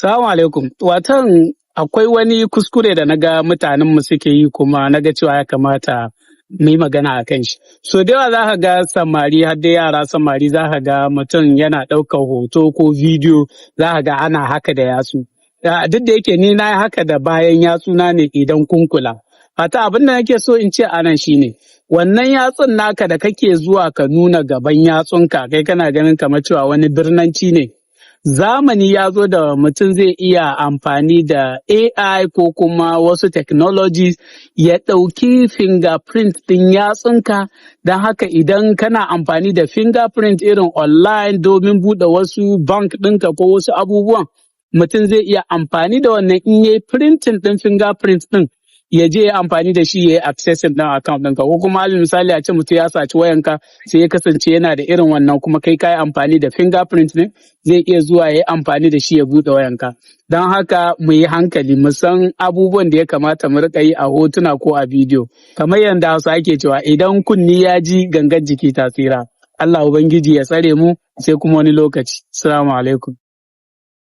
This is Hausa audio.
Salamu alaikum. Watan akwai wani kuskure da naga mutanenmu suke yi, kuma naga cewa ya kamata mu yi magana a kan shi. So da yawa za ka ga samari, har dai yara samari, za ka ga mutum yana ɗaukar hoto ko bidiyo, za ka ga ana haka da yatsu. Duk da yake ni na yi haka da bayan yatsuna ne idan kun kula. Fata abin da nake so in ce a nan shine, wannan yatsun naka da kake zuwa ka nuna gaban yatsunka, kai kana ganin kamar cewa wani birnanci ne. Zamani ya zo da mutum zai iya amfani da AI ko kuma wasu technologies ya ɗauki fingerprint ɗin yatsunka. Don haka idan kana amfani da fingerprint irin online domin buɗe wasu bank ɗinka ko wasu abubuwan, mutum zai iya amfani da wannan in yayi printing ɗin fingerprint ɗin, ya je ya amfani da shi ya yi accessing ɗin account ɗinka. Ko kuma alal misali, a ce mutum ya saci wayanka, sai ya kasance yana da irin wannan, kuma kai ka yi amfani da fingerprint ne, zai iya zuwa ya yi amfani da shi ya buɗe wayanka. Don haka mu yi hankali, mu san abubuwan da ya kamata mu riƙa yi a hotuna ko a bidiyo. Kamar yadda Hausa ake cewa, idan kunni ya ji, gangar jiki ta tsira. Allah Ubangiji ya tsare mu, sai kuma wani lokaci. Assalamu alaikum.